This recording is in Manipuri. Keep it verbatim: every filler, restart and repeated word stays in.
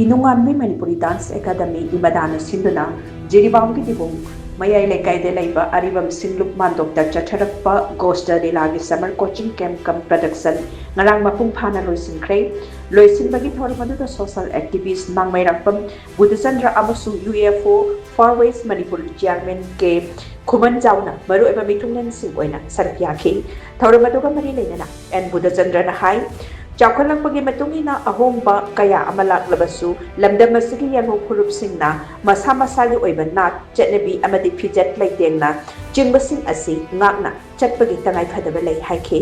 ꯏꯅꯨꯉꯥꯟꯕꯤ ꯃꯅꯤꯄꯨꯔꯤ ꯗꯥꯟꯁ ꯑꯦꯀꯥꯗꯃꯤ, ꯏꯃꯗꯥꯅ ꯁꯤꯟꯗꯨꯅ ꯖꯤꯔꯤꯕꯥꯝꯒꯤ ꯗꯤꯕꯨꯡ ꯃꯌꯥꯏ ꯂꯩꯀꯥꯏꯗ ꯂꯩꯕ ꯑꯔꯤꯕꯝ ꯁꯤꯡꯂꯨꯞ ꯃꯥꯟꯗꯣꯞꯇ ꯆꯠꯊꯔꯛꯄ ꯒꯣꯁꯇ ꯂꯤꯂꯥꯒꯤ ꯁꯝꯃꯔ ꯀꯣꯆꯤꯡ ꯀꯦꯝꯞ ꯀꯝ ꯄ꯭ꯔꯗꯛꯁꯟ ꯉꯔꯥꯡ ꯃꯄꯨꯡ ꯐꯥꯅ ꯂꯣꯏꯁꯤꯟꯈ꯭ꯔꯦ꯫ ꯂꯣꯏꯁꯤꯟꯕꯒꯤ ꯊꯧꯔꯝ ꯑꯗꯨꯗ ꯁꯣꯁꯦꯜ ꯑꯦꯛꯇꯤꯚꯤꯁ꯭ꯠ ꯃꯥꯡꯃꯩꯔꯥꯛꯄꯝ ꯕꯨꯙꯆꯟꯗ꯭ꯔ ꯑꯃꯁꯨꯡ ꯌꯨ ꯑꯦꯐ ꯑꯣ ꯐꯥꯔ ꯋꯦꯁ꯭ꯠ ꯃꯅꯤꯄꯨꯔ ꯆꯤꯌꯥꯔꯃꯦꯟ ꯀꯦ ꯈꯨꯃꯟꯖꯥꯎꯅ ꯃꯔꯨꯑꯣꯏꯕ ꯃꯤꯊꯨꯡꯂꯦꯟꯁꯤꯡ ꯑꯣꯏꯅ ꯁꯔꯨꯛ ꯌꯥꯈꯤ꯫ ꯊꯧꯔꯝ ꯑꯗꯨꯒ ꯃꯔꯤ ꯂꯩꯅꯅ ꯑꯦꯟ ꯕꯨꯙꯆꯟꯗ꯭ꯔꯅ ꯍꯥꯏ, ꯆꯥꯎꯈꯠꯂꯛꯄꯒꯤ ꯃꯇꯨꯡ ꯏꯟꯅ ꯑꯍꯣꯡꯕ ꯀꯌꯥ ꯑꯃ ꯂꯥꯛꯂꯕꯁꯨ, ꯂꯝꯗꯝ ꯑꯁꯤꯒꯤ ꯌꯥꯏꯐꯧ ꯐꯨꯔꯨꯞꯁꯤꯡꯅ ꯃꯁꯥ ꯃꯁꯥꯒꯤ ꯑꯣꯏꯕ ꯅꯥꯠ, ꯆꯠꯅꯕꯤ ꯑꯃꯗꯤ ꯐꯤꯖꯦꯠ ꯂꯩꯇꯦꯡꯅ ꯆꯤꯡꯕꯁꯤꯡ ꯑꯁꯤ ꯉꯥꯛꯅ ꯆꯠꯄꯒꯤ ꯇꯉꯥꯏꯐꯗꯕ ꯂꯩ ꯍꯥꯏꯈꯤ꯫